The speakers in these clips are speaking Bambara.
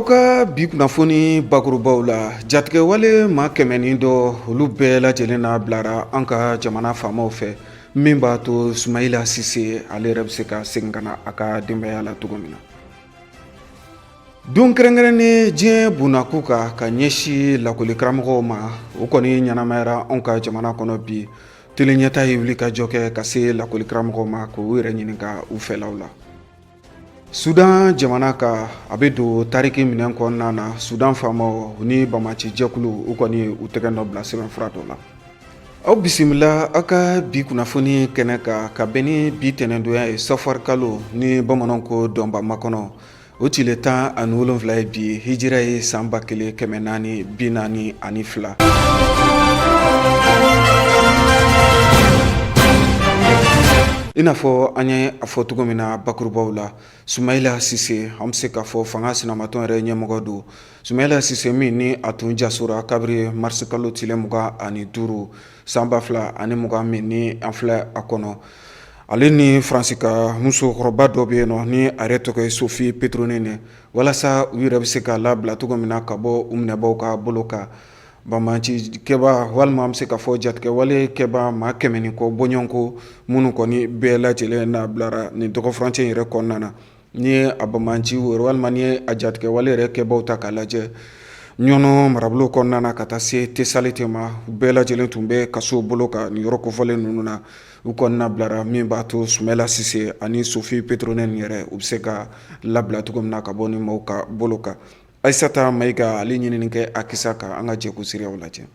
Aw ka bi kunnafoni bakurubaw la, jatigɛwale maa 100 ni dɔ, olu bɛɛ lajɛlen na bilara an ka jamana faamaw fɛ, min b'a to Sumayila Sise ale yɛrɛ bɛ se ka segin ka na a ka denbaya la cogo min na. Don kɛrɛnkɛrɛnnen diɲɛ bunakun kan ka ɲɛsin lakɔlikaramɔgɔw ma, o kɔni ɲɛnamayara anw ka jamana kɔnɔ bi. Tele Ɲɛta ye wuli ka jɔ kɛ ka se lakɔlikaramɔgɔw ma k'u yɛrɛ ɲininka u fɛlaw la. Sudan jamana ka a bɛ don tariki minɛn kɔnɔna na. Sudan faamaw ni banbaanci jɛkulu, u kɔni u tɛgɛ nɔ bila sɛbɛnfura dɔ la. Aw bisimila aw ka bi kunnafoni kɛnɛ kan ka bɛn ni bi tɛnɛndonya ye, safari kalo ni bamananw ko dɔnba makɔnɔ, o tile 17 ye bi, hijira ye san 1442. I n'a fɔ an ye a fɔ cogo min na bakurubaw la, Sumayila Sise, an bɛ se k'a fɔ fanga sinamatɔn yɛrɛ ɲɛmɔgɔ don. Sumayila Sise min ni a tun jasora kabiri marisi kalo tile 25 san 2020 min ni an filɛ a kɔnɔ, ale ni Faransi ka musokɔrɔba dɔ bɛ yen nɔ ni a yɛrɛ tɔgɔ ye Sophie Pétronin, walasa u yɛrɛ bɛ se ka labila cogo min na ka bɔ u minɛbaw ka bolo kan. Banbaanci kɛba walima an bɛ se k'a fɔ jatigɛwale kɛba maa 100 ni kɔ bɔɲɔgɔnko minnu kɔni bɛɛ lajɛlen na bilara nin dɔgɔfurancɛ yɛrɛ kɔnɔna na, n'i ye a banbaanci walima n'i ye a jatigɛwale yɛrɛ kɛbaw ta k'a lajɛ, Ɲɔnɔ marabolo kɔnɔna na ka taa se Tesaliti ma, u bɛɛ lajɛlen tun bɛ kaso bolo kan nin yɔrɔ kofɔlen ninnu na. U kɔni nabilara, min b'a to Sumayila Sise ani Sophie Pétronin yɛrɛ, u bɛ se ka labila cogo min na ka bɔ ni maaw ka bolo kan. Ayisata Mayiga, ale ɲinini kɛ a kisa kan, an ka jɛ k'o seereyaw lajɛ.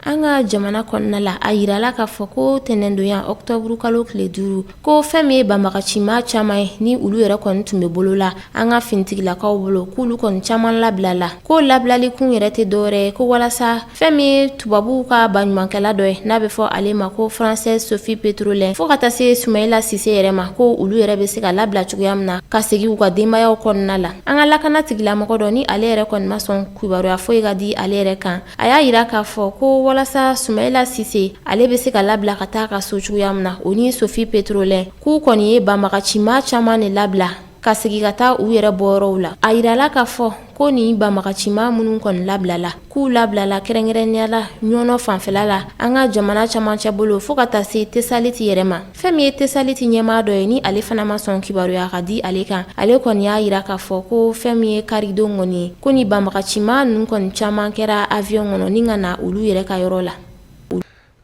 An ka jamana kɔnɔna la, a yirala k'a fɔ ko tɛnɛndonya ɔkutɔburu kalo tile 5, ko fɛn min ye banbagacimaa caman ye ni olu yɛrɛ kɔni tun bɛ bolo la an ka finitigilakaw bolo, k'olu kɔni caman labilala. Ko labilali kun yɛrɛ tɛ dɔwɛrɛ ye ko walasa fɛn min ye tubabuw ka baɲumankɛla dɔ ye n'a bɛ fɔ ale ma ko Française Sophie Pétronin, fo ka taa se Sumayila Sise yɛrɛ ma, ko olu yɛrɛ bɛ se ka labila cogoya min na ka segin u ka denbayaw kɔnɔna la. An ka lakana tigilamɔgɔ dɔ ni ale yɛrɛ kɔni ma sɔn kibaruya foyi ka di ale yɛrɛ kan, a y'a yira k'a fɔ ko walasa Sumayila Sise ale bɛ se ka labila ka taa ka so cogoya min na, o ni Sophie Pétronin, k'u kɔni ye banbagacimaa caman de labila ka segin ka taa u yɛrɛ bɔyɔrɔw la. A yirala k'a fɔ ko nin banbagacimaa minnu kɔni labilala, k'u labilala kɛrɛnkɛrɛnnenya la Ɲɔnɔ fanfɛla la, an ka jamana camancɛ bolo, fo ka taa se Tesaliti yɛrɛ ma. Fɛn min ye Tesaliti ɲɛmaa dɔ ye ni ale fana ma sɔn kibaruya ka di ale kan, ale kɔni y'a yira k'a fɔ ko fɛn min ye karidon kɔni ye, ko ni banbagacimaa ninnu kɔni caman kɛra avion kɔnɔ ni ka na olu yɛrɛ ka yɔrɔ la.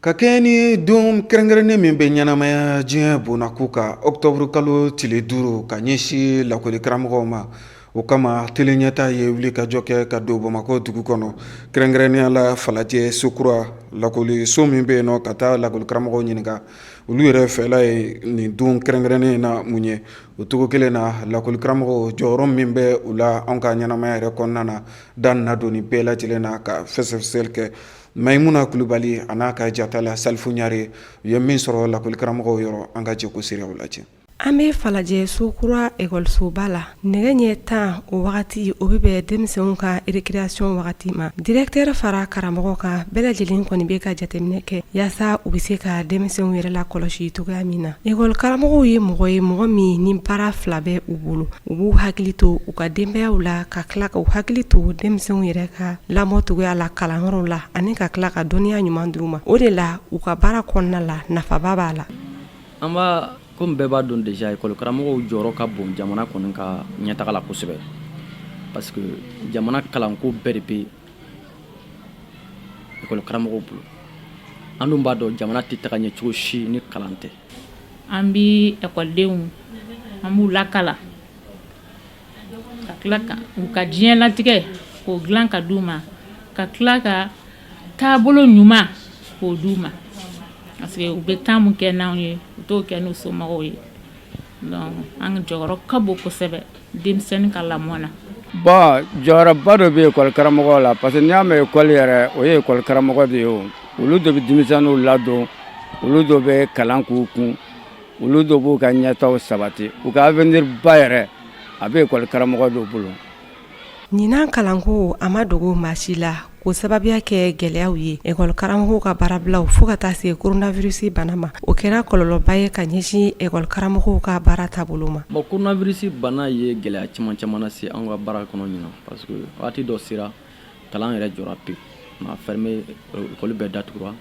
Ka kɛɲɛ ni don kɛrɛnkɛrɛnnen min bɛ ɲɛnamaya diɲɛ bonnakun kan, ɔkutɔburu kalo tile 5, ka ɲɛsin lakɔli karamɔgɔw ma, o kama Tele Ɲɛta ye wuli ka jɔ kɛ ka don Bamakɔ dugu kɔnɔ, kɛrɛnkɛrɛnnenya la Falajɛ Sokura lakɔliso min bɛ yen nɔ, ka taa lakɔli karamɔgɔw ɲininka olu yɛrɛ fɛla ye nin don kɛrɛnkɛrɛnnen in na mun ye. O cogo kelen na, lakɔli karamɔgɔw jɔyɔrɔ min bɛ u la anw ka ɲɛnamaya yɛrɛ kɔnɔna na, da na don nin bɛɛ lajɛlen na ka fɛsɛfɛsɛli kɛ. Mayimuna Kulubali a n'a ka jatala Salifu Ɲare, u ye min sɔrɔ lakɔli karamɔgɔw yɔrɔ, an ka jɛ k'o seereyaw lajɛ. An bɛ Falajɛ Sokura ekɔlisoba la. Nɛgɛ ɲɛ 10 o wagati, o bɛ bɛn denmisɛnw ka récréation wagati ma. Directeur fara karamɔgɔ kan, bɛɛ lajɛlen kɔni bɛ ka jateminɛ kɛ yaasa u bɛ se ka denmisɛnw yɛrɛ lakɔlɔsi cogoya min na. Ekɔli karamɔgɔw ye mɔgɔ ye, mɔgɔ min ni baara fila bɛ u bolo. U b'u hakili to u ka denbayaw la, ka tila ka u hakili to denmisɛnw yɛrɛ ka lamɔ cogoya la kalanyɔrɔw la, ani ka tila ka dɔnniya ɲuman d'u ma. O de la, u ka baara kɔnɔna la, nafaba b'a la. An b'a komi bɛɛ b'a dɔn déjà, école karamɔgɔw jɔyɔrɔ ka bon jamana kɔni ka ɲɛtaga la kosɛbɛ, parce que jamana kalanko bɛɛ de bɛ école karamɔgɔw bolo. An dun b'a dɔn, jamana tɛ taga ɲɛ cogo si ni kalan tɛ. An bɛ ekɔlidenw, an b'u lakalan ka tila ka u ka diɲɛlatigɛ k'o dilan ka d'u ma, ka tila ka taabolo ɲuman k'o d'u ma, parce que u bɛ temps min kɛ n'anw ye, u t'o kɛ n'u somɔgɔw ye. Donc an jɔyɔrɔ ka bon kosɛbɛ denmisɛnnin ka lamɔ na. Bon, jɔyɔrɔba dɔ bɛ ekɔli karamɔgɔ la, parce que n'i y'a mɛn ekɔli yɛrɛ, o ye ekɔli karamɔgɔ de ye. O olu de bɛ denmisɛnninw ladon, olu de bɛ kalan k'u kun, olu de b'u ka ɲɛtaw sabati, u ka avenir ba yɛrɛ, a bɛ ekɔli karamɔgɔ dɔ bolo. Ɲinan kalanko, a ma dogo maa si la. k'o sababuya kɛ gɛlɛyaw ye ekɔli karamɔgɔw ka baarabilaw fo ka taa se coronavirus bana ma. O kɛra kɔlɔlɔba ye ka ɲɛsin ekɔli karamɔgɔw ka baara taabolo ma. Bon, coronavirus bana ye gɛlɛya caman caman lase an ka baara kɔnɔ ɲinan, parce que waati dɔ sera, kalan yɛrɛ jɔra pewu, on a fermé, école bɛɛ datugura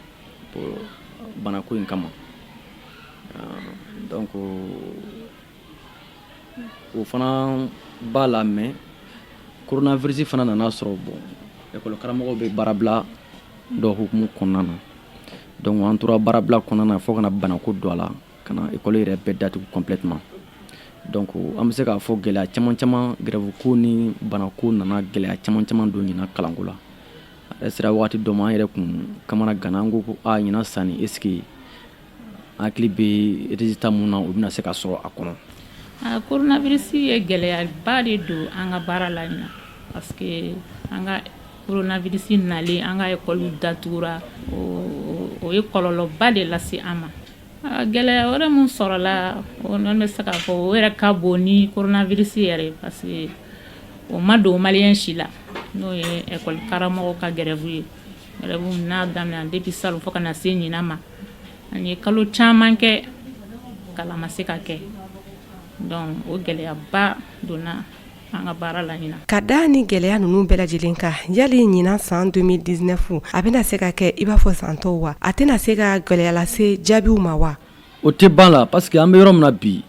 pour banako in kama. Donc o fana b'a la, mais coronavirus fana nana sɔrɔ, bon, école karamɔgɔw bɛ baarabila dɔ hukumu kɔnɔna na. Donc an tora baarabila kɔnɔna na fo ka na banako don a la, ka na école yɛrɛ bɛɛ datugu complètement. Donc an bɛ se k'a fɔ gɛlɛya caman caman, grève ko ni banako nana gɛlɛya caman caman don ɲinan kalanko la. A yɛrɛ sera waati dɔ ma, an yɛrɛ kun kamana gana, an ko ko a ɲinan sanni, est ce que an hakili bɛ résultat mun na, o bɛna se ka sɔrɔ a kɔnɔ? A coronavirus ye gɛlɛyaba de don an ka baara la ɲinan, parce que an ka coronavirus nalen, an ka école datugura, o ye kɔlɔlɔba de lase an ma. Gɛlɛya wɛrɛ mun sɔrɔla, o bɛ se k'a fɔ o yɛrɛ ka bon ni coronavirus yɛrɛ ye, parce que o ma don malien si la, n'o ye école karamɔgɔw ka grève ye. Grève n'a daminɛ depuis salon fo ka na se ɲinan ma, an ye kalo caman kɛ, kalan ma se ka kɛ. Donc o gɛlɛyaba donna an ka baara la ɲinan. Ka da ni gɛlɛya ninnu bɛɛ lajɛlen kan, yali ɲinan san 2019 a bɛna se ka kɛ i b'a fɔ san tɔw wa? A tɛna se ka gɛlɛya lase jaabiw ma wa? O tɛ ban la, parce que an bɛ yɔrɔ min na bi,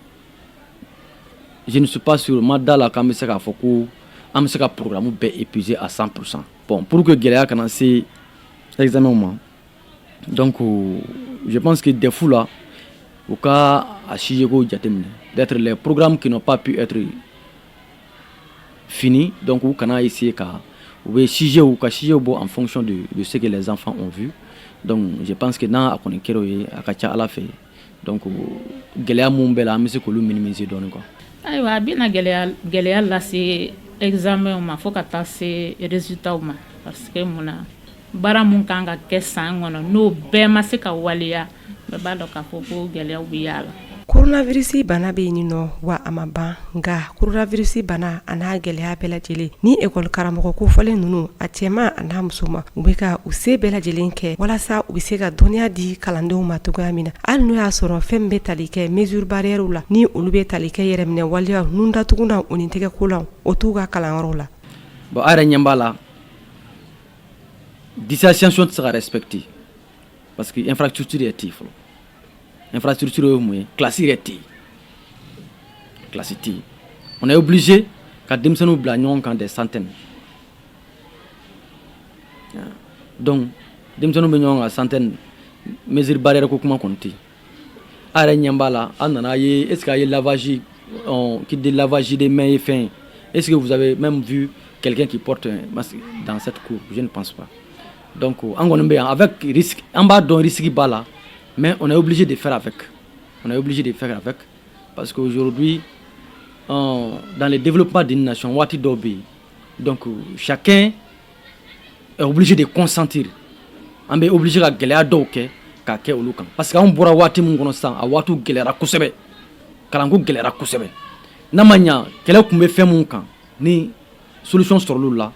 je ne suis pas sûr, ma da la k'an bɛ se k'a fɔ ko an bɛ se ka programme bɛɛ épuiser à 100%. Bon, pour que gɛlɛya kana se examen ma, donc je pense que DEF la, u ka a sujet ko jateminɛ, d'être les programmes qui n'ont pas pu être finis, donc u kana essayer ka u bɛ sujet, u ka sujet bɔ en fonction de ce que les enfants ont vu. Donc je pense que n'a a kɔni kɛra o ye, a ka ca Ala fɛ, donc gɛlɛya mun bɛ la, an bɛ se k'olu minimiser dɔɔnin quoi. Ayiwa, a bɛna gɛlɛya lase examen ma fo ka taa se résultat ma, parce que mun na, baara mun kan ka kɛ san kɔnɔ, n'o bɛɛ ma se ka waleya, bɛɛ b'a dɔn k'a fɔ ko gɛlɛyaw bɛ y'a la. Coronavirus bana bɛ yen nɔ wa, a ma ban. Nka coronavirus bana a n'a gɛlɛya bɛɛ lajɛlen ni ekɔli karamɔgɔ kofɔlen ninnu, a cɛman a n'a musoman, u bɛ ka u se bɛɛ lajɛlen kɛ walasa u bɛ se ka dɔnniya di kalandenw ma cogoya min na, hali n'o y'a sɔrɔ fɛn bɛ tali kɛ mesures barrières la, ni olu bɛ tali kɛ yɛrɛminɛ waleya, nun datugu o ni tɛgɛko la, o t'u ka kalanyɔrɔ la. Bon, a yɛrɛ ɲɛ b'a la, distanciation tɛ se ka respecter, parce que infrastructure yɛrɛ tɛ yen fɔlɔ. Infrastructure ye mun ye? Classe yɛrɛ tɛ yen, classe tɛ yen. On est obligé ka denmisɛnninw bila ɲɔgɔn kan, des centaines. Donc denmisɛnninw bɛ ɲɔgɔn kan centaine, mesure barrière ko kuma kɔni tɛ yen. A yɛrɛ ɲɛ b'a la, an nana ye, est ce que a ye lavage, kit de lavage de mains ye fɛn ye? Est ce que vous avez même vu quelqu'un qui porte un masque dans cette cour? Je ne pense pas. Donc an kɔni bɛ yan avec risque, an b'a dɔn risque b'a la, mais on est obligé de faire avec, on est obligé de faire avec, parce qu'aujourd'hui, dans le développement d'une nation, waati dɔw bɛ yen, donc chacun est obligé de consentir. An bɛ obligé ka gɛlɛya dɔw kɛ k'a kɛ olu kan, parce que anw bɔra waati min kɔnɔ sisan, a waatiw gɛlɛyara kosɛbɛ, kalanko gɛlɛyara kosɛbɛ. N'a ma ɲa, kɛlɛ tun bɛ fɛn mun kan, ni solution sɔrɔla la,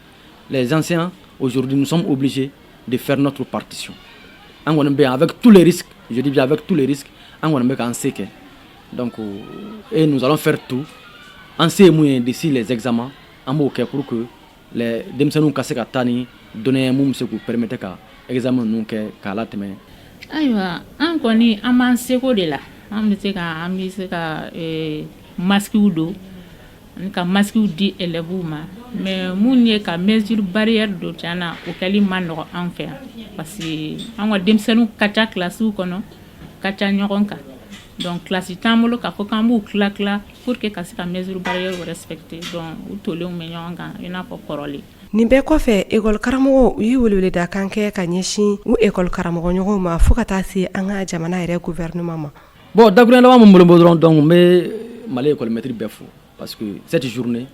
les enseignants aujourd'hui, nous sommes obligés de faire notre partition. An kɔni bɛ yan avec tous les risques, je dis bien avec tous les risques, an kɔni bɛ k'an se kɛ. Donc et nous allons faire tout, an se ye mun ye d'ici les examens, an b'o kɛ pour que les denmisɛnninw ka se ka taa ni dɔnniya ye mun bɛ se k'u permettre ka examen ninnu kɛ k'a latɛmɛ. Ayiwa, an kɔni, an b'an seko de la. An bɛ se ka masques don ani ka masques di élèves ma, mais mun ye ka mesure barrière don, tiɲɛ na, o kɛli ma nɔgɔ an fɛ yan, parce que an ka denmisɛnninw ka ca kilasiw kɔnɔ, ka ca ɲɔgɔn kan. Donc kilasi t'an bolo k'a fɔ k'an b'u tila tila pour que ka se ka mesure barrière respecter. Donc u tolenw bɛ ɲɔgɔn kan i n'a fɔ kɔrɔlen. Nin bɛɛ kɔfɛ, ekɔli karamɔgɔw, u ye weleweledakan kɛ ka ɲɛsin u ekɔli karamɔgɔ ɲɔgɔnw ma fo ka taa se an ka jamana yɛrɛ gouvernement ma. Bon, dakuruɲɛ laban min bolo dɔrɔn, donc n bɛ Mali école maître bɛɛ fo, parce que cette journée,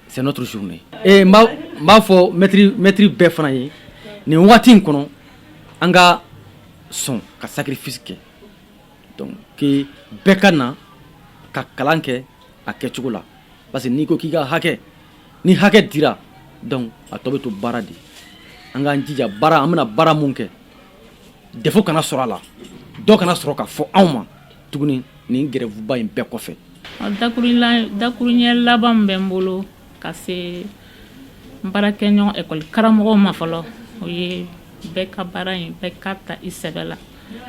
c'est notre journée. Et n b'a fɔ maître bɛɛ fana ye, nin waati in kɔnɔ, an ka sɔn ka sacrifice kɛ, donc que bɛɛ ka na ka kalan kɛ a kɛcogo la, parce que n'i ko k'i ka hakɛ, ni hakɛ dira, donc a tɔ bɛ to baara de. An k'an jija baara, an bɛna baara mun kɛ, défaut kana sɔrɔ a la, dɔ kana sɔrɔ ka fɔ anw ma tuguni nin grève in bɛɛ kɔfɛ. Dakuruɲɛ laban min bɛ n bolo ka se n baarakɛɲɔgɔn ekɔli karamɔgɔw ma fɔlɔ, o ye bɛɛ ka baara in, bɛɛ ka ta i sɛbɛ la.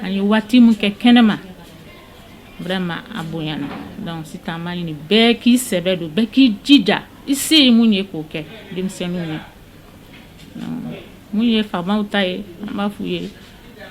An ye waati min kɛ kɛnɛma, vraiment a bonyana. Donc sisan an b'a ɲini bɛɛ k'i sɛbɛ don, bɛɛ k'i jija, i se ye mun ye k'o kɛ denmisɛnninw ye. Mun ye faamaw ta ye, an b'a f'u ye,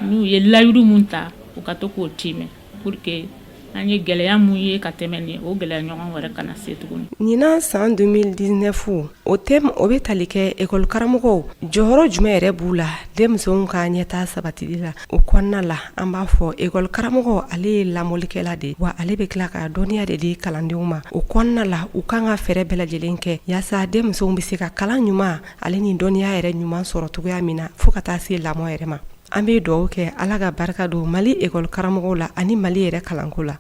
n'u ye layidu mun ta, u ka to k'o timɛ pour que an ye gɛlɛya mun ye ka tɛmɛ nin, o gɛlɛya ɲɔgɔn wɛrɛ kana se tuguni. Ɲinan san 2019, o thème, o bɛ tali kɛ ekɔli karamɔgɔw jɔyɔrɔ jumɛn yɛrɛ b'u la denmisɛnw ka ɲɛtaa sabatili la. O kɔnɔna la, an b'a fɔ ekɔli karamɔgɔ, ale ye lamɔlikɛla de, wa ale bɛ tila ka dɔnniya de di kalandenw ma. O kɔnɔna la, u kan ka fɛɛrɛ bɛɛ lajɛlen kɛ yaasa denmisɛnw bɛ se ka kalan ɲuman ale ni dɔnniya yɛrɛ ɲuman sɔrɔ cogoya min na, fo ka taa se lamɔ yɛrɛ ma. An bɛ dugawu kɛ, Ala ka barika don Mali ekɔli karamɔgɔw la ani Mali yɛrɛ kalanko la.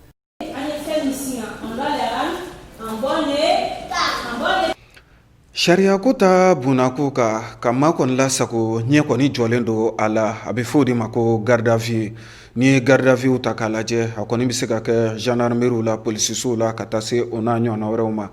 Sariyako ta bunako kan ka maa kɔni lasago, ɲɛ kɔni jɔlen don a la, a bɛ fɔ o de ma ko garde à vue. N'i ye garde à vue ta k'a lajɛ, a kɔni bɛ se ka kɛ gendarmerie la, polisisow la, ka taa se o n'a ɲɔgɔnna wɛrɛw ma.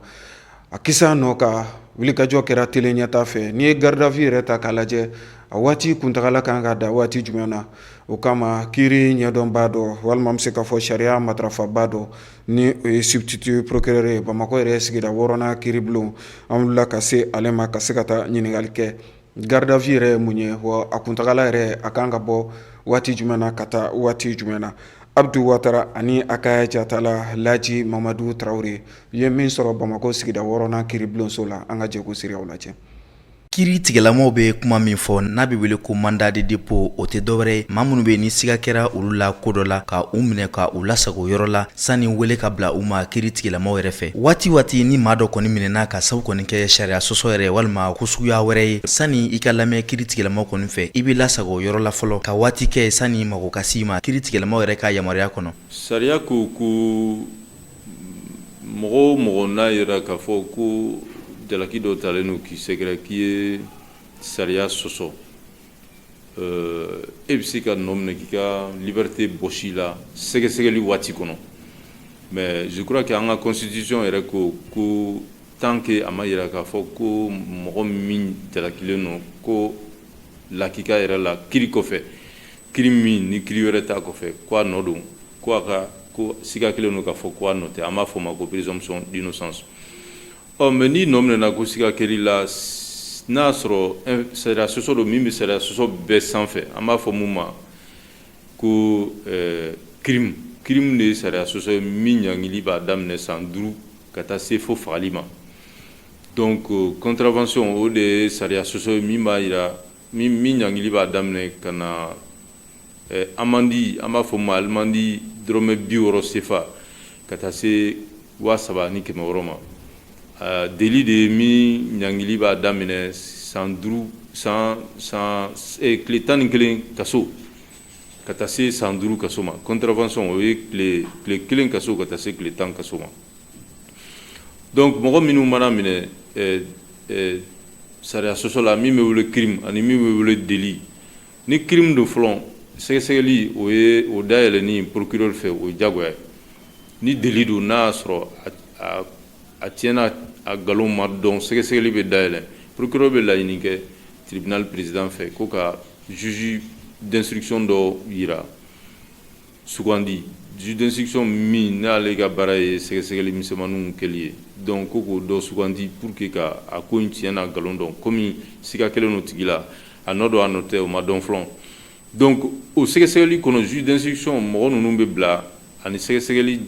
A kisa nɔ ka wulikajɔ kɛra telen ɲɛta fɛ. N'i ye garde à vue yɛrɛ ta k'a lajɛ, a waati kuntagala kan ka da waati jumɛn na? O kama, kiiri ɲɛdɔnbaa dɔ, walima an bɛ se k'a fɔ sariya matarafabaa dɔ, ni o ye substitut procureur ye Bamakɔ yɛrɛ sigida wɔɔrɔnan kiiribulon, an wulila ka se ale ma ka se ka taa ɲininkali kɛ, garde à vue yɛrɛ ye mun ye, wa a kuntagala yɛrɛ a kan ka bɔ waati jumɛn na ka taa waati jumɛn na? Abdu Watara ani a ka jatala Laji Mamadu Tarawele ye min sɔrɔ Bamakɔ sigida wɔɔrɔnan kiiribulonso la, an ka jɛ k'o seereyaw lajɛ. Kiiri tigɛlamaw bɛ kuma min fɔ n'a bɛ wele ko mandat de dépôt, o tɛ dɔwɛrɛ ye, maa minnu bɛ ni siga kɛra olu la ko dɔ la, ka u minɛ ka u lasago yɔrɔ la sani wele ka bila u ma kiiri tigɛlamaw yɛrɛ fɛ. Waati waati ni maa dɔ kɔni minɛna ka sabu kɔni kɛ sariya sɔsɔ yɛrɛ walima ko suguya wɛrɛ ye, sani i ka lamɛn kiiri tigɛlamaw kɔni fɛ, i bɛ lasago yɔrɔ la fɔlɔ ka waati kɛ sani mago ka s'i ma kiiri tigɛlamaw yɛrɛ ka yamaruya kɔnɔ. Sariya ko ko mɔgɔ o mɔgɔ n'a yera k'a fɔ ko jalaki dɔ talen don k'i sɛgɛrɛ k'i ye sariya sɔsɔ, e bɛ se ka nɔ minɛ k'i ka liberté bɔsi la sɛgɛsɛgɛli waati kɔnɔ. Mais je crois que an ka constitution yɛrɛ ko ko tant que a ma yira k'a fɔ ko mɔgɔ min jalakilen don ko lakika yɛrɛ la kiri kɔfɛ, kiri min ni kiri wɛrɛ t'a kɔfɛ, ko a nɔ don, ko a ka ko siga kɛlen don k'a fɔ ko a nɔ tɛ, an b'a fɔ o ma ko présomption d'innocence. Ɔ mais n'i nɔ minɛna ko siga kɛr'i la, n'a y'a sɔrɔ sariya sɔsɔ don min bɛ sariya sɔsɔ bɛɛ sanfɛ, an b'a fɔ mun ma ko crime. Crime de ye sariya sɔsɔ ye min ɲangili b'a daminɛ san 5 ka taa se fo fagali ma. Donc contravention, o de ye sariya sɔsɔ ye min b'a jira min ɲangili b'a daminɛ ka na amende, an b'a fɔ ma amende dɔrɔmɛ 60 sefa ka taa se 3600 ma. Délit de ye min ɲangili b'a daminɛ san 5, san san tile 11 kaso ka taa se san 5 kaso ma. Contravention, o ye tile 1 kaso ka taa se tile 10 kaso ma. Donc mɔgɔ minnu mana minɛ sariya sɔsɔ la min bɛ wele crime ani min bɛ wele délit, ni crime don fɔlɔ, sɛgɛsɛgɛli o ye o dayɛlɛnni procureur fɛ, o ye diyagoya ye. Ni délit don, n'a y'a sɔrɔ a tiɲɛna, a nkalon ma dɔn, sɛgɛsɛgɛli bɛ dayɛlɛ, procureur bɛ laɲini kɛ tribunal président fɛ ko ka juge d'instruction dɔ yira sugandi, juge d'instruction min n'ale ka baara ye sɛgɛsɛgɛli misɛnmaninw kɛli ye. Donc ko k'o dɔ sugandi pour que ka a ko in tiɲɛ n'a nkalon dɔn, komi siga kɛlen don tigi la, a nɔ don, a nɔ tɛ, o ma dɔn fɔlɔ. Donc o sɛgɛsɛgɛli kɔnɔ, juge d'instruction mɔgɔ ninnu bɛ bila ani sɛgɛsɛgɛli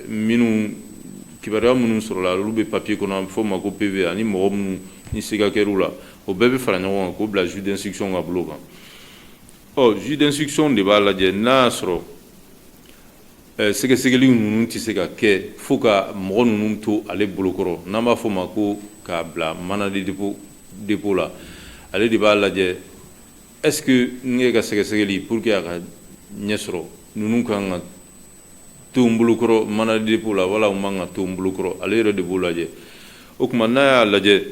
minnu kibaruya minnu sɔrɔla, olu bɛ papier kɔnɔ, a bɛ fɔ o ma ko PV, ani mɔgɔ minnu ni siga kɛr'u la, o bɛɛ bɛ fara ɲɔgɔn kan k'o bila juge d'instruction ka bolo kan. Ɔ juge d'instruction de b'a lajɛ n'a y'a sɔrɔ sɛgɛsɛgɛli ninnu tɛ se ka kɛ fo ka mɔgɔ ninnu to ale bolokɔrɔ, n'an b'a fɔ o ma ko k'a bila mandat de dépôt la. Ale de b'a lajɛ est-ce que n ka sɛgɛsɛgɛli, pour que a ka ɲɛ sɔrɔ, ninnu kan ka to n bolokɔrɔ mandat de dépôt la wala u man ka to n bolokɔrɔ. Ale yɛrɛ de b'o lajɛ. O tuma n'a y'a lajɛ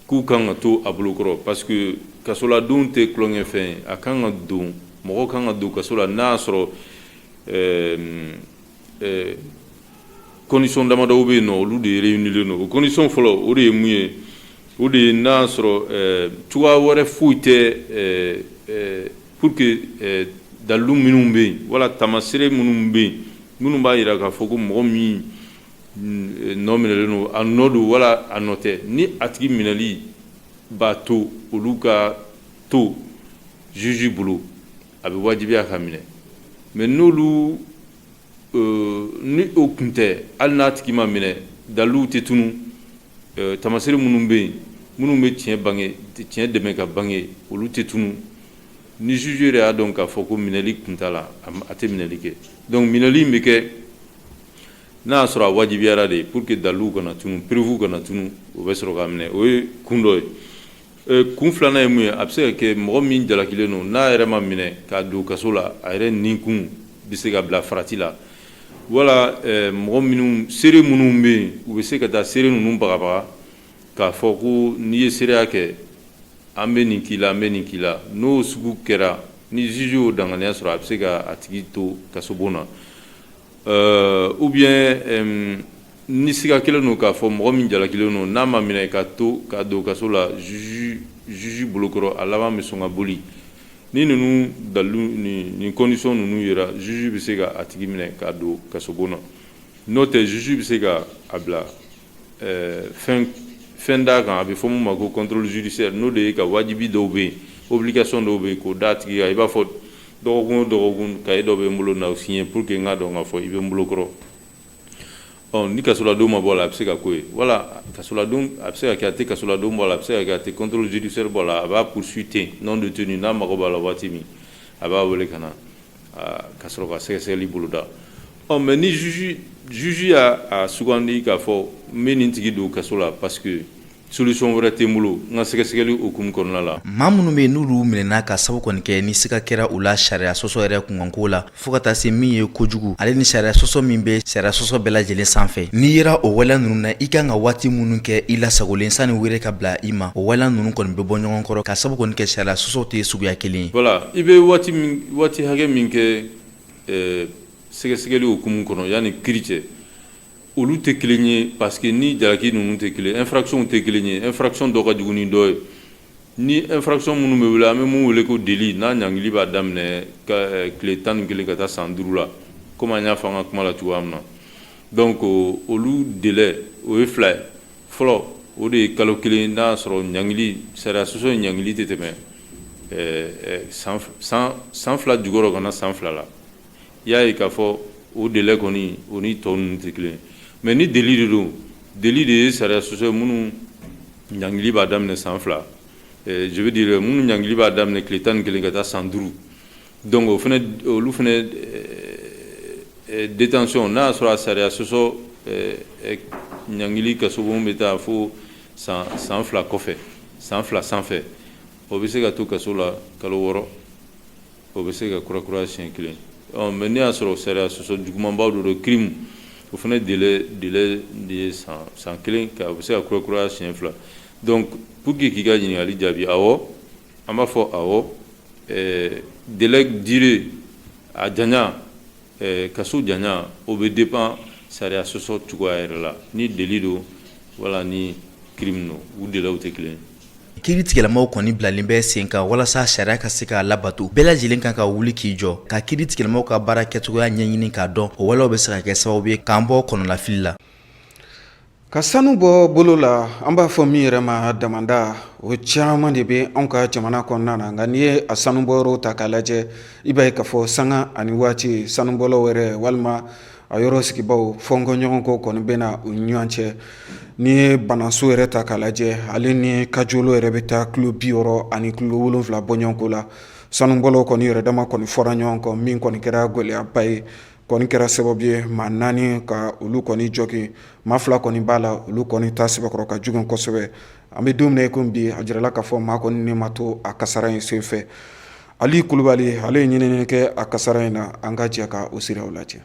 K'u kan ka to a bolokɔrɔ parce que kasoladon tɛ tulonkɛfɛn ye. A kan ka don, mɔgɔ kan ka don kaso la n'a y'a sɔrɔ condition damadɔw bɛ yen nɔ, olu de réunilen don. O condition fɔlɔ, o de ye mun ye? O de ye n'a y'a sɔrɔ cogoya wɛrɛ foyi tɛ pour que dalilu minnu bɛ yen wala taamasere minnu bɛ yen, minnu b'a jira k'a fɔ ko mɔgɔ min nɔ minɛlen don, a nɔ don wala a nɔ tɛ, ni a tigi minɛli b'a to olu ka to juge bolo, a bɛ wajibiya ka minɛ. Mais n'olu ni o kun tɛ, hali n'a tigi ma minɛ, daliluw tɛ tunu, taamasere minnu bɛ yen, minnu bɛ tiɲɛ bange, tiɲɛ dɛmɛ ka bange, olu tɛ tunu, ni juge yɛrɛ y'a dɔn k'a fɔ ko minɛli kun t'a la, a tɛ minɛli kɛ. Donc minɛli in bɛ kɛ n'a y'a sɔrɔ a wajibiyara de pour que daliluw kana tunu, preuve kana tunu, o bɛ sɔrɔ ka minɛ. O ye kun dɔ ye. Kun filanan ye mun ye? A bɛ se ka kɛ mɔgɔ min jalakilen don, n'a yɛrɛ ma minɛ k'a don kaso la, a yɛrɛ nikun bɛ se ka bila farati la, wala mɔgɔ minnu, seere minnu bɛ yen, u bɛ se ka taa seere ninnu bagabaga k'a fɔ ko n'i ye seereya kɛ, an bɛ nin k'i la, an bɛ nin k'i la. N'o sugu kɛra, ni juge y'o danganiya sɔrɔ, a bɛ se ka a tigi to kasobon na. Ou bien ni siga kelen don k'a fɔ mɔgɔ min jalakilen don, n'a ma minɛ ka to ka don kaso la juge bolokɔrɔ, a laban bɛ sɔn ka boli. Ni ninnu dalilu ni condition ninnu yera, juge bɛ se ka a tigi minɛ k'a don kasobon na. N'o tɛ, juge bɛ se ka a bila fɛn d'a kan, a bɛ fɔ min ma ko contrôle judiciaire. N'o de ye ka wajibi dɔw bɛ yen, obligation dɔw bɛ yen, k'o d'a tigi kan. I b'a fɔ dɔgɔkun o dɔgɔkun, cahier dɔ bɛ n bolo na, o signer pour que n k'a dɔn k'a fɔ i bɛ n bolo kɔrɔ. Ɔ ni kasoladon ma bɔ a la, a bɛ se ka k'o ye, wala kasoladon, a bɛ se ka kɛ a tɛ kasoladon bɔ a la, a bɛ se ka kɛ a tɛ contrôle judiciaire bɔ a la, a b'a poursuit ten, non détenu. N'a mago b'a la waati min, a b'a wele ka na ka sɔrɔ ka sɛgɛsɛgɛli boloda. Ɔ mais ni juge y'a sugandi k'a fɔ n bɛ nin tigi don kaso la parce que solution wɛrɛ tɛ n bolo n ka sɛgɛsɛgɛli hukumu kɔnɔna la. Maa minnu bɛ yen, n'olu minɛna ka sababu kɔni kɛ ni siga kɛra u la sariya sɔsɔ yɛrɛ kunkanko la, fo ka taa se min ye kojugu ale ni sariya sɔsɔ min bɛ sariya sɔsɔ bɛɛ lajɛlen sanfɛ, n'i yera o waleya ninnu na, i kan ka waati minnu kɛ i lasagolen sani wele ka bila i ma, o waleya ninnu kɔni bɛ bɔ ɲɔgɔn kɔrɔ ka sababu kɔni kɛ sariya sɔsɔ tɛ suguya kelen ye. Voilà, i bɛ waati hakɛ min kɛ sɛgɛsɛgɛli hukumu kɔnɔ yanni kiiri cɛ, olu tɛ kelen ye, parce que ni jalaki ninnu tɛ kelen, infraction tɛ kelen ye, infraction dɔ ka jugu ni dɔ ye. Ni infraction minnu bɛ wele, an bɛ mun wele ko délit, n'a ɲangili b'a daminɛ tile 11 ka taa san 5 la, komi an y'a fɔ an ka kuma la cogoya min na. Donc olu délai, o ye fila ye. Fɔlɔ, o de ye kalo 1, n'a y'a sɔrɔ ɲangili, sariya sɔsɔ in ɲangili tɛ tɛmɛ san 2 jukɔrɔ ka na san 2 la. I y'a ye k'a fɔ o délai kɔni, o ni tɔ ninnu tɛ kelen. Mais ni délit de don, délit de ye sariya sɔsɔ minnu ɲangili b'a daminɛ san 2, je veux dire minnu ɲangili b'a daminɛ tile 11 ka taa san 5. Donc o fana, olu fana détention, n'a y'a sɔrɔ a sariya sɔsɔ ɲangili kasobon bɛ taa fo san 2 kɔfɛ, san 2 sanfɛ, o bɛ se ka to kaso la kalo 6, o bɛ se ka kurakuraya siɲɛ kelen. Ɔ mais n'i y'a sɔrɔ sariya sɔsɔ jugumanbaw de don, crime, o fana délai de ye san 1, o bɛ se ka kurakuraya siɲɛ 2. Donc pour que k'i ka ɲininkali jaabi, awɔ, an b'a fɔ awɔ, délai durée, a janya, kaso janya, o bɛ dépend sariya sɔsɔ cogoya yɛrɛ la, ni délit don wala ni crime don, u délai tɛ kelen ye. Kiiri tigɛlamaw kɔni bilalen bɛ sen kan walasa sariya ka se k'a labato. Bɛɛ lajɛlen kan ka wuli k'i jɔ ka kiiri tigɛlamaw ka baara kɛcogoya ɲɛɲini k'a dɔn. O walew bɛ se ka kɛ sababu ye k'an bɔ kɔnɔnafili la. Ka sanu bɔ bolo la, an b'a fɔ min yɛrɛ ma damanda, o caman de bɛ anw ka jamana kɔnɔna na. Nka n'i ye a sanubɔyɔrɔw ta k'a lajɛ, i b'a ye k'a fɔ sanga ani waati, sanubɔlaw yɛrɛ walima a yɔrɔ sigibaw, fɔnkɔɲɔgɔnkɔ kɔni bɛ na u ni ɲɔgɔn cɛ. N'i ye Bananso yɛrɛ ta k'a lajɛ, ale ni Kajolo yɛrɛ bɛ taa kilo 60 ani kilo 7 bɔɲɔgɔnko la. Sanubɔlaw kɔni yɛrɛ dama kɔni fɔra ɲɔgɔn kɔ, min kɔni kɛra gɛlɛyaba ye, kɔni kɛra sababu ye maa 4 ka olu kɔni jogin, maa 2 kɔni b'a la, olu kɔni ta sɛbɛkɔrɔ ka jugu kosɛbɛ. An bɛ don min na i komi bi, a jirala k'a fɔ maa kɔni ni ma to a kasara in senfɛ. Ali Kulubali, ale ye ɲinini kɛ a kasara in na. An ka jɛ ka o siraw lajɛ.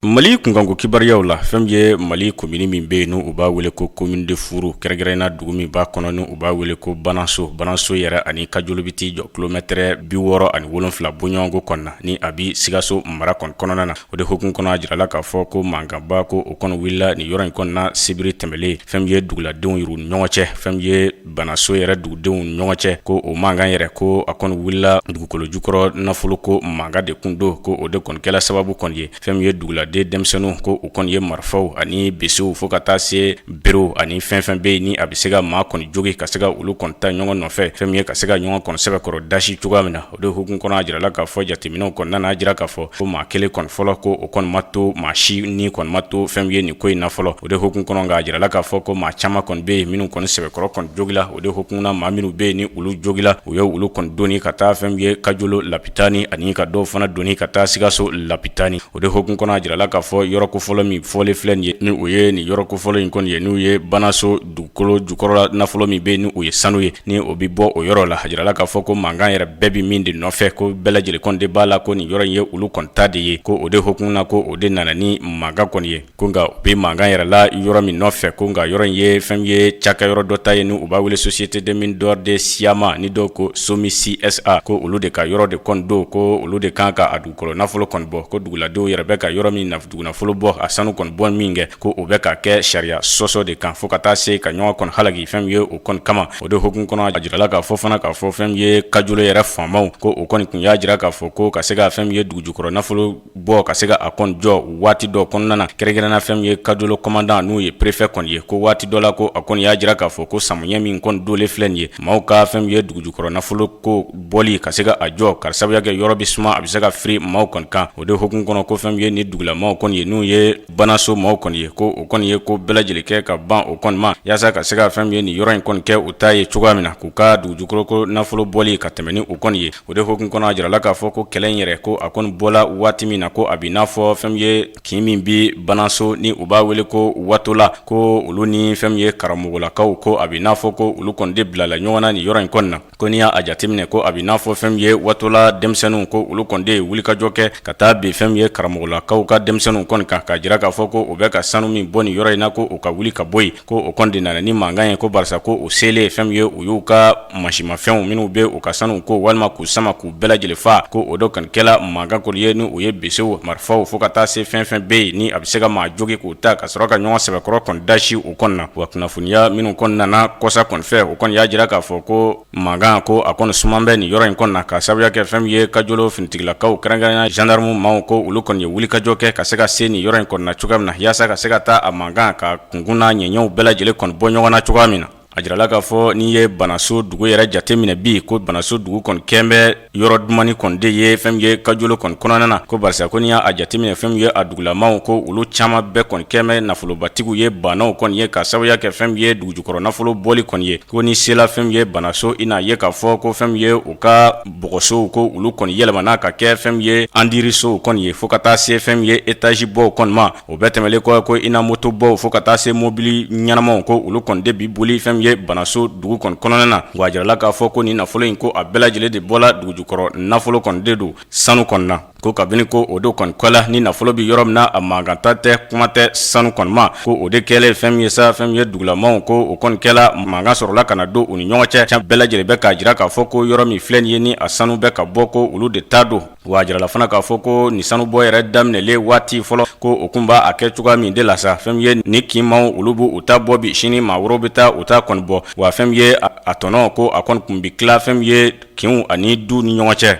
Mali kunkanko kibaruyaw la, fɛn min ye Mali komini min bɛ yen n'u b'a wele ko commune de Furu, kɛrɛnkɛrɛnnenya dugu min b'a kɔnɔ n'u b'a wele ko Bananso. Bananso yɛrɛ ani Kajolo bɛ t'i jɔ kilomɛtɛrɛ 67 bɔɲɔgɔnko kɔnɔna ni a bɛ Sikaso mara kɔni kɔnɔna na. O de hukumu kɔnɔ, a jirala k'a fɔ ko mankanba ko o kɔni wulila nin yɔrɔ in kɔnɔna sibiri tɛmɛlen, fɛn min ye duguladenw yɛrɛ ni ɲɔgɔn cɛ, fɛn min ye Bananso yɛrɛ dugudenw ni ɲɔgɔn cɛ, ko o mankan yɛrɛ ko a kɔni wulila dugukolo jukɔrɔ nafolo ko mankan de kun don, ko o de kɔni kɛla sababu kɔni ye fɛn min ye duguladen denmisɛnninw ko u kɔni ye marifaw ani besew fo ka taa se berew ani fɛn fɛn bɛ yen ni a bɛ se ka maa kɔni jogin ka se ka olu kɔni ta ɲɔgɔn nɔfɛ, fɛn min ye ka se ka ɲɔgɔn kɔni sɛbɛkɔrɔ dasi cogoya min na. O de hukumu kɔnɔ, a jirala k'a fɔ jateminɛw kɔnɔna na, a jira k'a fɔ ko maa kelen kɔni fɔlɔ ko o kɔni ma to, maa si ni kɔni ma to fɛn min ye nin ko in na fɔlɔ. O de hukumu kɔnɔ, nka a jirala k'a fɔ ko maa caman kɔni bɛ yen minnu kɔni sɛbɛkɔrɔ kɔni jogila. O de hukumu na, maa minnu bɛ yen ni olu jogila, u ye olu kɔni doni ka taa fɛn min ye Kajolo lapitani ani ka dɔw fana doni ka taa Sikaso lapitani. O de hukumu kɔnɔ, a jirala k'a fɔ yɔrɔ kofɔlɔ min fɔlen filɛ nin ye, ni o ye nin yɔrɔ kofɔlɔ in kɔni ye, n'u ye Bananso dugukolo jukɔrɔla nafolo min bɛ yen ni o ye sanu ye, ni o bɛ bɔ o yɔrɔ la. A jirala k'a fɔ ko mankan yɛrɛ bɛɛ bɛ min de nɔfɛ, ko bɛɛ lajɛlen kɔni de b'a la ko nin yɔrɔ in ye olu kɔni ta de ye, ko o de hukumu na ko o de nana ni mankan kɔni ye. Ko nka u bɛ mankan yɛrɛ la yɔrɔ min nɔfɛ, ko nka yɔrɔ in ye fɛn ye cakɛyɔrɔ dɔ ta ye ni u b'a wele Société des mines d'or de Syama, ni dɔw ko SOMISI SA, ko olu de ka yɔrɔ de kɔni don, ko olu de kan ka a dugukolo nafolo kɔni bɔ, ko duguladenw yɛrɛ bɛ ka yɔrɔ min dugunafolo bɔ, a sanu kɔni bɔ min kɛ, ko o bɛ ka kɛ sariya sɔsɔ de kan, fo ka taa se ka ɲɔgɔn kɔni halaki fɛn min ye o kɔni kama. O de hukumu kɔnɔ, a jirala k'a fɔ fana k'a fɔ fɛn min ye Kajolo yɛrɛ faamaw ko o kɔni tun y'a jira k'a fɔ ko ka se ka fɛn min ye dugujukɔrɔ nafolo bɔ ka se ka a kɔni jɔ waati dɔ kɔnɔna na, kɛrɛnkɛrɛnna fɛn min ye Kajolo commandant n'o ye préfet kɔni ye, ko waati dɔ la ko a kɔni y'a jira k'a fɔ ko samiyɛ min kɔni donlen filɛ nin ye, maaw ka fɛn min ye dugujukɔrɔ nafolo ko bɔli ka se ka a jɔ, ka sababuya kɛ yɔrɔ bɛ suma, a bɛ se ka firi maaw kɔni kan. O de hukumu kɔnɔ, ko fɛn min ye ni dugulamaw kɔni ye, n'u ye Bananso maaw kɔni ye, ko o kɔni ye ko bɛɛ lajɛlen kɛ ka ban o kɔni ma, yaasa ka se ka fɛn min ye nin yɔrɔ in kɔni kɛ u ta ye cogoya min na, k'u ka dugujukɔrɔ ko nafolo bɔli ka tɛmɛ ni o kɔni ye. O de hukumu kɔnɔ, a jirala k'a fɔ ko kɛlɛ in yɛrɛ ko a kɔni bɔla waati min na, ko a bɛ n'a fɔ fɛn min ye kin min bɛ Bananso ni u b'a wele ko Watola, ko olu ni fɛn min ye Karamɔgɔlakaw, ko a bɛ n'a fɔ ko olu kɔni de bilala ɲɔgɔn na nin yɔrɔ in kɔni na. Ko n'i y'a jateminɛ, ko a bɛ n'a fɔ fɛn min ye Watola denmisɛnninw, ko olu kɔni de ye wulikajɔ kɛ ka taa bin fɛn min ye Karamɔgɔlakaw ka denmisɛnninw kɔni kan, k'a jira k'a fɔ ko u bɛ ka sanu min bɔ nin yɔrɔ in na, ko u ka wuli ka bɔ yen, ko o kɔni de nana ni mankan ye, ko barisa ko u selen fɛn min ye u y'u ka mansimafɛnw minnu bɛ u ka sanu ko walima k'u sama k'u bɛɛ lajɛlen fa, ko o de kɔni kɛla mankan kɔni ye, ni u ye besew, marifaw, fo ka taa se fɛn fɛn bɛ yen ni a bɛ se ka maa jogin k'u ta ka sɔrɔ ka ɲɔgɔn sɛbɛkɔrɔ kɔni dasi u kɔni na. Wa kunnafoniya minnu kɔni nana kɔsa kɔni fɛ, o kɔni y'a jira k'a fɔ ko mankan ko a kɔni suman bɛ nin yɔrɔ in kɔni na, ka sababuya kɛ fɛn min ye Kajolo finitigilakaw, kɛrɛnkɛrɛnnenya gendarme maaw, ko olu kɔni ye wulikajɔ kɛ ka se ka se nin yɔrɔ in kɔni na cogoya min na, yaasa ka se ka taa a mankan ka kunkun n'a ɲɛɲɛw bɛɛ lajɛlen kɔni bɔ ɲɔgɔn na cogoya min na. A jirala k'a fɔ n'i ye Bananso dugu yɛrɛ jate minɛ bi, ko Bananso dugu kɔni kɛn bɛ yɔrɔ dumani kɔni de ye fɛn min ye Kajolo kɔni kɔnɔna na, ko barisa ko n'i y'a jateminɛ fɛn min ye a dugulamaw, ko olu caman bɛɛ kɔni kɛn bɛ nafolobatigiw ye, baanaw kɔni ye, ka sababuya kɛ fɛn min ye dugujukɔrɔ nafolo bɔli kɔni ye. Ko n'i sela fɛn min ye Bananso, i n'a ye k'a fɔ ko fɛn min ye u ka bɔgɔsow, ko olu kɔni yɛlɛmana ka kɛ fɛn min ye andirisow kɔni ye, fo ka taa se fɛn min ye étage baw kɔni ma. O bɛɛ tɛmɛlen kɔ, ko i na moto baw fo ka taa se mobili ɲɛnamaw, ko olu kɔni de bi boli fɛn min ye Bananso dugu kɔni kɔnɔna na. Wa a jirala k'a fɔ ko nin nafolo in, ko a bɛɛ lajɛlen de bɔla dugujukɔrɔ nafolo kɔni de don sanu kɔni na, ko kabini ko o de kɔni kɛla, ni nafolo bɛ yɔrɔ min na, a mankan ta tɛ, kuma tɛ sanu kɔni ma. Ko o de kɛlen fɛn min ye sa, fɛn min ye dugulamaw, ko o kɔni kɛla mankan sɔrɔla ka na don u ni ɲɔgɔn cɛ. Can bɛɛ lajɛlen bɛ k'a jira k'a fɔ ko yɔrɔ min filɛ nin ye ni a sanu bɛ ka bɔ, ko olu de ta don. Wa a jirala fana k'a fɔ ko nin sanubɔ yɛrɛ daminɛlen waati fɔlɔ, ko o tun b'a kɛ cogoya min de la sa, fɛn min ye ni kin maaw olu b'u ta bɔ bi, sini maa wɛrɛw bɛ taa u ta kɔni bɔ. Wa fɛn min ye a tɔnɔ, ko a kɔni tun bɛ tila fɛn min ye kinw ani du ni ɲɔgɔn cɛ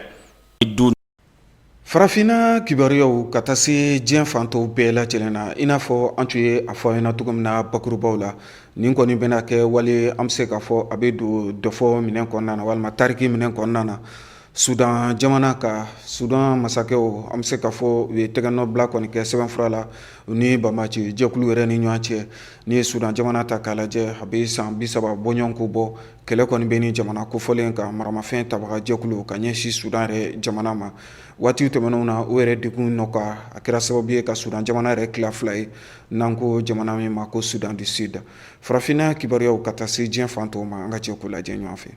du. Farafinna kibaruyaw ka taa se diɲɛ fan tɔw bɛɛ lajɛlen na, i n'a fɔ an tun ye a fɔ aw ɲɛna cogo min na bakurubaw la, nin kɔni bɛna kɛ wale an bɛ se k'a fɔ a bɛ don dɔfɔ minɛn kɔnɔna na walima tariki minɛn kɔnɔna na. Sudan jamana ka Sudan masakɛw, an bɛ se k'a fɔ u ye tɛgɛnɔbila kɔni kɛ sɛbɛnfura la u ni banbaanci jɛkulu yɛrɛ ni ɲɔgɔn cɛ. N'i ye Sudan jamana ta k'a lajɛ, a bɛ san 30 bɔɲɔgɔnko bɔ, kɛlɛ kɔni bɛ ni jamana kofɔlen ka maramafɛn tabaga jɛkulu ka ɲɛsin Sudan yɛrɛ jamana ma. Waati tɛmɛnenw na, o yɛrɛ degun nɔ ka a kɛra sababu ye ka Sudan jamana yɛrɛ tila fila ye, n'an ko jamana min ma ko Soudan du Sud. Farafinna kibaruyaw ka taa se diɲɛ fan tɔw ma, an ka jɛ k'u lajɛ ɲɔgɔn fɛ.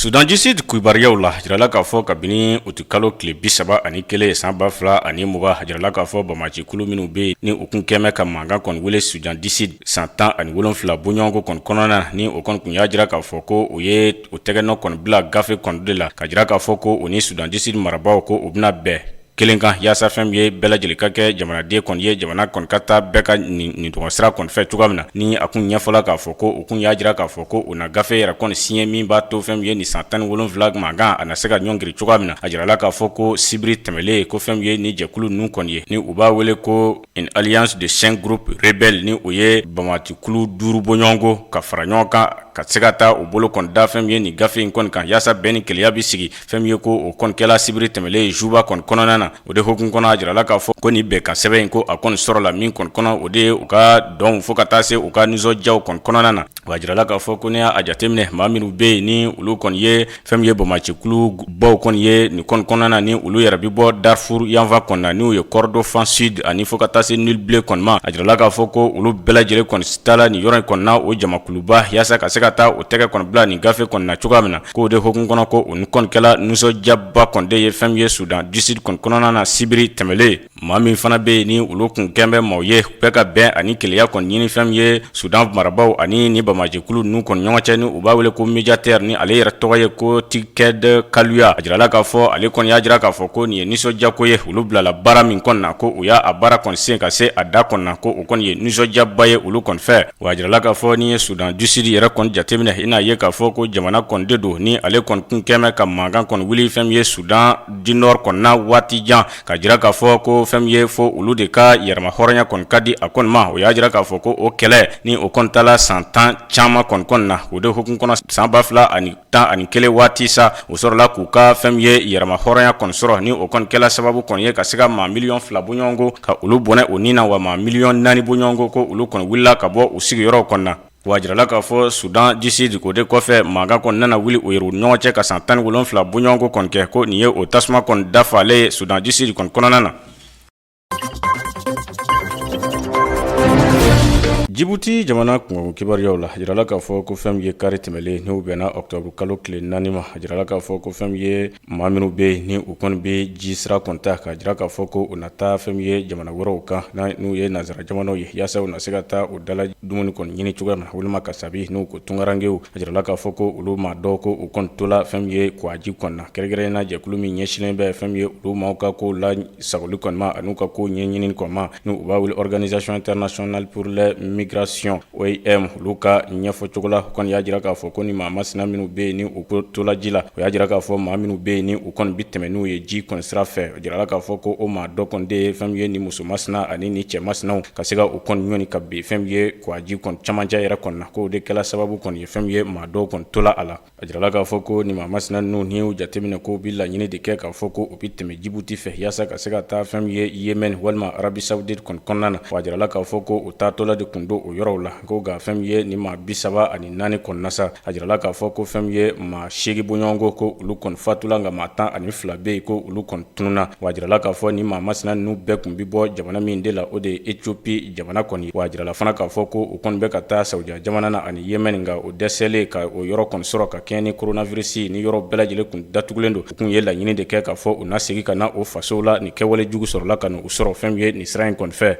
Soudan du Sud kibaruyaw la, a jirala k'a fɔ kabini utikalo tile 31 san 2020, a jirala k'a fɔ banbaancikulu minnu bɛ yen ni u kun kɛmɛ ka mankan kɔni wuli Soudan du Sud san 17 bɔɲɔgɔnko kɔni kɔnɔna na, ni o kɔni kun y'a jira k'a fɔ ko u ye u tɛgɛnɔ kɔni bila gafe kɔni de la, ka jira k'a fɔ ko u ni Soudan du Sud marabaaw ko u bɛna bɛn kelen kan yaasa fɛn min ye bɛɛ lajɛlen ka kɛ jamanaden kɔni ye, jamana kɔni ka taa bɛɛ ka nin tɔgɔ sira kɔni fɛ cogoya min na. Ni a kun ɲɛfɔla k'a fɔ ko u kun y'a jira k'a fɔ ko u na gafe yɛrɛ kɔni siɲɛ min b'a to fɛn min ye nin san 17 mankan a na se ka ɲɔngiri cogoya min na. A jirala k'a fɔ ko sibiri tɛmɛlen ko fɛn min ye ni jɛkulu ninnu kɔni ye, ni u b'a wele ko une alliance de cinq groupes rebelles, ni o ye banbaancikulu 5 bɔɲɔgɔnko ka fara ɲɔgɔn kan ka se ka taa u bolo kɔni da fɛn min ye nin gafe in kɔni kan yaasa bɛn ni kelenya bɛ sigi. Fɛn min ye ko o kɔni kɛla sibiri tɛmɛlen Juba kɔni kɔnɔna na, o de hukumu kɔnɔ a jirala k'a fɔ ko nin bɛnkan sɛbɛn in ko a kɔni sɔrɔla min kɔni kɔnɔ, o de ye u ka dɔnw fo ka taa se u ka nisɔndiyaw kɔni kɔnɔna na. Wa a jirala k'a fɔ ko n'i y'a jateminɛ maa minnu bɛ yen ni olu kɔni ye fɛn min ye banbaancikulu baw kɔni ye nin kɔni kɔnɔna na, ni olu yɛrɛ bɛ bɔ Darfur yanfan kɔni na, n'u ye Kordofan Sud ani fo ka taa se Nil Bleu kɔni ma, a jirala k'a fɔ ko olu bɛɛ lajɛlen kɔni taala nin yɔrɔ in kɔni na o jamakuluba yaasa ka se ka taa u tɛgɛ kɔni bila nin gafe kɔni na cogoya min na. K'o de hukumu kɔnɔ ko o kɔni kɛla nisɔndiyaba kɔni de ye fɛn min ye Soudan du Sud kɔni kɔnɔna na sibiri tɛmɛlen. Maa min fana bɛ yen ni olu kun kɛn bɛ maaw ye bɛɛ ka bɛn ani kelenya kɔni ɲini fɛn min ye Soudan marabaaw ani ni banbaancikulu ninnu kɔni ɲɔgɔn cɛ, ni u b'a wele ko médiateur, ni ale yɛrɛ tɔgɔ ye ko Tikɛd Kaluya. A jirala k'a fɔ ale kɔni y'a jira k'a fɔ ko nin ye nisɔndiyako ye, olu bilala baara min kɔni na, ko u y'a baara kɔni sen ka se a da kɔni na, ko o kɔni ye nisɔndiyaba ye olu kɔni fɛ. Wa a jirala k'a fɔ n'i ye Soudan du Sud yɛrɛ kɔni jateminɛ, i n'a ye k'a fɔ ko jamana kɔni de don ni ale kɔni kun kɛmɛ ka mankan kɔni wuli fɛn min ye Soudan du Nord kɔni na waati jan, ka jira k'a fɔ ko fɛn min ye fo olu de ka yɛrɛma hɔrɔnya kɔni ka di a kɔni ma. O y'a jira k'a fɔ ko o kɛlɛ ni o kɔni taala san 10 caman kɔni kɔni na, o de hukumu kɔnɔ san 2011 waati sa, u sɔrɔla k'u ka fɛn min ye yɛrɛma hɔrɔnya kɔni sɔrɔ, ni o kɔni kɛla sababu kɔni ye ka se ka maa miliyɔn 2 bɔɲɔgɔnko ka olu bɔnɛ u ni na, wa maa miliyɔn 4 bɔɲɔgɔnko ko olu kɔni wulila ka bɔ u sigiyɔrɔw kɔni na. Wa a jirala k'a fɔ Soudan du Sud o de kɔfɛ mankan kɔni nana wuli u yɛrɛ ɲɔgɔn cɛ ka san 17 bɔɲɔgɔnko kɔni kɛ, ko nin ye o tasuma kɔni dafalen ye Soudan du Sud kɔni kɔnɔna na. Jibuti jamana kunkanko kibaruyaw la, a jirala k'a fɔ ko fɛn min ye kari tɛmɛlen n'o bɛnna octobre kalo tile 4 ma, a jirala k'a fɔ ko fɛn min ye maa minnu bɛ yen ni u kɔni bɛ ji sira kɔni ta k'a jira k'a fɔ ko u na taa fɛn min ye jamana wɛrɛw kan n'u ye nansara jamanaw ye yaasa u na se ka taa u dala dumuni kɔni ɲini cogoya min na, walima ka sabi n'u ko tunkarankew. A jirala k'a fɔ ko olu maa dɔw ko u kɔni tola fɛn min ye kɔgɔji kɔni na, kɛrɛnkɛrɛnnenya la jɛkulu min ɲɛsinnen bɛ fɛn min ye olu maaw ka ko la sagoli kɔni ma an'u ka ko ɲɛɲini kɔni ma, n'u b'a wele Organisation internationale pour les migrations OIM, olu ka ɲɛfɔ cogo la, u kɔni y'a jira k'a fɔ ko ni maa masina minnu bɛ yen ni u ko tola ji la, o y'a jira k'a fɔ maa minnu bɛ yen ni u kɔni bɛ tɛmɛ n'u ye ji kɔni sira fɛ. O jirala k'a fɔ ko o maa dɔ kɔni de ye fɛn min ye ni muso masina ani ni cɛ masinaw ka se ka u kɔni ɲɔni ka bin fɛn min ye kɔgɔji kɔni camancɛ yɛrɛ kɔni na, k'o de kɛla sababu kɔni ye fɛn min ye maa dɔw kɔni tola a la. A jirala k'a fɔ ko nin maa masina ninnu n'i y'u jateminɛ ko bɛ laɲini de kɛ k'a fɔ ko u bɛ tɛmɛ Jibuti fɛ yaasa ka se ka taa fɛn min ye Yémen walima Arabie Saoudite kɔni kɔnɔna na. Wa a jirala k'a fɔ ko u taatɔla de tun don o yɔrɔw la, ko nka fɛn min ye nin maa 34 kɔni na sa, a jirala k'a fɔ ko fɛn min ye maa 8 bɔɲɔgɔnko ko olu kɔni fatula, nka maa 12 bɛ yen ko olu kɔni tununna. Wa a jirala k'a fɔ nin maa masina ninnu bɛɛ tun bɛ bɔ jamana min de la, o de ye Éthiopie jamana kɔni ye. Wa a jirala fana k'a fɔ ko u kɔni bɛ ka taa Saudiya jamana na ani Yémen, nka o dɛsɛlen ka o yɔrɔ kɔni sɔrɔ ka kɛɲɛ ni coronavirus ni yɔrɔ bɛɛ lajɛlen kun datugulen don, u kun ye laɲini de kɛ k'a fɔ u na segin ka na o fasow la. Nin kɛwale jugu sɔrɔla ka na u sɔrɔ fɛn min ye nin sira in kɔni fɛ.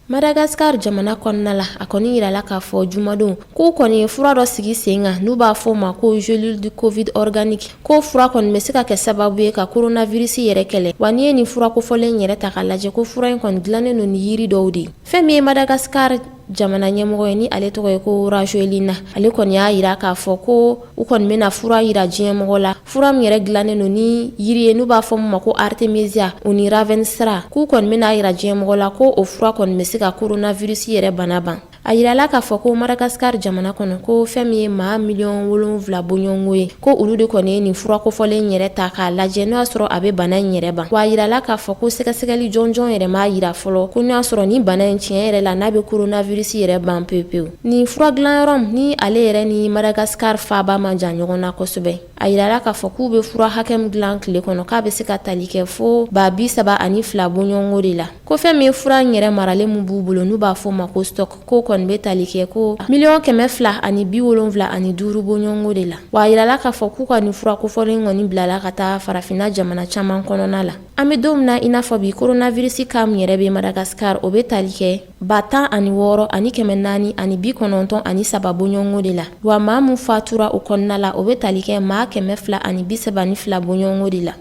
Madagascar jamana kɔnɔna la, a kɔni yirala k'a fɔ jumadon k'u kɔni ye fura dɔ sigi sen kan n'u b'a fɔ o ma ko gélule du Covid organique, k'o fura kɔni bɛ se ka kɛ sababu ye ka coronavirus yɛrɛ kɛlɛ. Wa n'i ye nin fura kofɔlen yɛrɛ ta k'a lajɛ, ko fura in kɔni dilannen don ni yiri dɔw de ye. Fɛn min ye Madagascar jamana ɲɛmɔgɔ ye, ni ale tɔgɔ ye ko Rajoelina, ale kɔni y'a yira k'a fɔ ko u kɔni bɛna fura yira diɲɛmɔgɔ la, fura min yɛrɛ dilannen don ni yiri ye n'u b'a fɔ min ma ko artemisia o ni ravensara, k'u kɔni bɛna yira diɲɛmɔgɔ la ko o fura kɔni bɛ se ka coronavirus yɛrɛ bana ban. A yirala k'a fɔ ko Madagascar jamana kɔnɔ, ko fɛn min ye maa miliyɔn 7 bɔɲɔgɔnko ye, ko olu de kɔni ye nin fura kofɔlen yɛrɛ ta k'a lajɛ n'o y'a sɔrɔ a bɛ bana in yɛrɛ ban. Wa a yirala k'a fɔ ko sɛgɛsɛgɛli jɔnjɔn yɛrɛ m'a yira fɔlɔ ko n'o y'a sɔrɔ nin bana in tiɲɛ yɛrɛ la n'a bɛ coronavirus yɛrɛ ban pewu pewu. Nin fura dilanyɔrɔ ni ale yɛrɛ ni Madagascar faaba man jan ɲɔgɔn na kosɛbɛ. A yirala k'a fɔ k'u bɛ fura hakɛ min dilan tile kɔnɔ, k'a bɛ se ka tali kɛ fo 32,000 bɔɲɔgɔnko de la. Ko fɛn min ye fura in yɛrɛ maralen min b'u bolo n'u b'a fɔ o ma ko stock, k'o kɔni kɔni bɛ tali kɛ ko 275,000,000 bɔɲɔgɔnko de la. Wa a yirala k'a fɔ k'u ka nin fura kofɔlen kɔni bilala ka taa farafinna jamana caman kɔnɔna la. An bɛ don min na i n'a fɔ bi, coronavirus cas min yɛrɛ bɛ Madagascar, o bɛ tali kɛ 16,493 bɔɲɔgɔnko de la. Wa maa min fatura o kɔnɔna la, o bɛ tali kɛ maa 232 bɔɲɔgɔnko de la.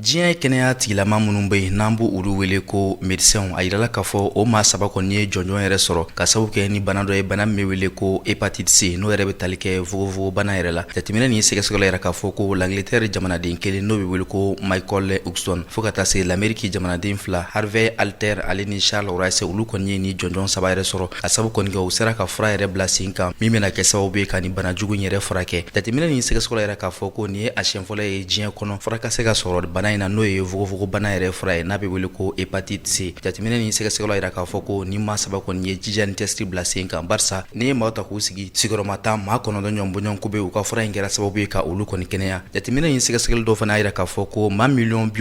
Diɲɛ kɛnɛya tigilama minnu bɛ yen n'an b'u olu wele ko médecins, a yirala k'a fɔ o maa saba kɔni ye jɔnjɔn yɛrɛ sɔrɔ ka sababu kɛ ni bana dɔ ye, bana min bɛ wele ko hépatite C, n'o yɛrɛ bɛ tali kɛ fogofogobana yɛrɛ la. Jateminɛ ni sɛgɛsɛgɛli yɛrɛ k'a fɔ ko l'Angleterre jamanaden kelen, n'o bɛ wele ko Michael Hudson, fo ka taa se l'Amérique jamanaden fila, Harvey Alter ale ni Charles Rice, olu kɔni ye ni jɔnjɔn saba yɛrɛ sɔrɔ ka sababu kɔni kɛ u sera ka fura yɛrɛ bila sen kan min bɛna kɛ sababu ye ka nin bana jugu in yɛrɛ furakɛ. Jateminɛ ni sɛgɛsɛgɛli yɛrɛ k'a fɔ ko nin ye a siɲɛ fɔlɔ ye diɲɛ kɔnɔ fura ka se ka sɔrɔ bana in na, n'o ye fogofogobana yɛrɛ fura ye n'a bɛ wele ko hépatite C. Jateminɛ ni sɛgɛsɛgɛli yɛrɛ k'a fɔ ko ni maa saba kɔni ye jija ni cɛsiri bila sen kan, barisa n'i ye maaw ta k'u sigi sigiyɔrɔma 10, maa 9 ɲɔgɔn bɔɲɔgɔnko bɛ u ka fura in kɛra sababu ye ka olu kɔni kɛnɛya. Jateminɛ ni sɛgɛsɛgɛli dɔ fana y'a jira k'a fɔ ko maa 71 miliyɔn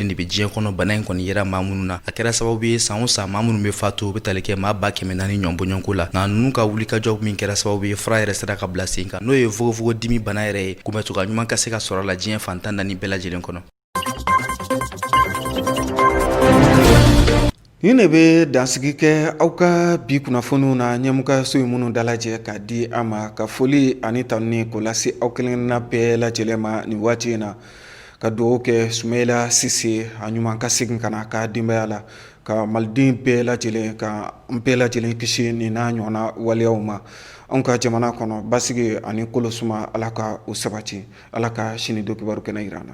de bɛ diɲɛ kɔnɔ bana in kɔni yera maa minnu na. A kɛra sababu ye san o san maa minnu bɛ fatu, u bɛ tali kɛ maa 400,000 ɲɔgɔn bɔɲɔgɔnko la. Nka ninnu ka wulikajɔ min kɛra sababu ye fura yɛrɛ sera ka bila sen kan, n'o ye fogofogodimi bana yɛrɛ ye, kunbɛcogoya ɲuman ka se ka sɔrɔ a la diɲɛ fan 14 bɛɛ lajɛlen kɔnɔ. Nin de bɛ dansigi kɛ aw ka bi kunnafoniw na ɲɛmɔgɔyaso ye minnu dalajɛ ka di an ma, ka foli ani tanuni k'o lase aw kelenkelenna bɛɛ lajɛlen ma nin waati in na, ka dugawu kɛ Sumayila Sise a ɲuman ka segin ka na ka denbaya la, ka maliden bɛɛ lajɛlen, ka an bɛɛ lajɛlen kisi nin n'a ɲɔgɔnna waleyaw ma anw ka jamana kɔnɔ. Basigi ani kolosuma, Ala ka o sabati. Ala ka sini don kibaru kɛnɛ jira an na.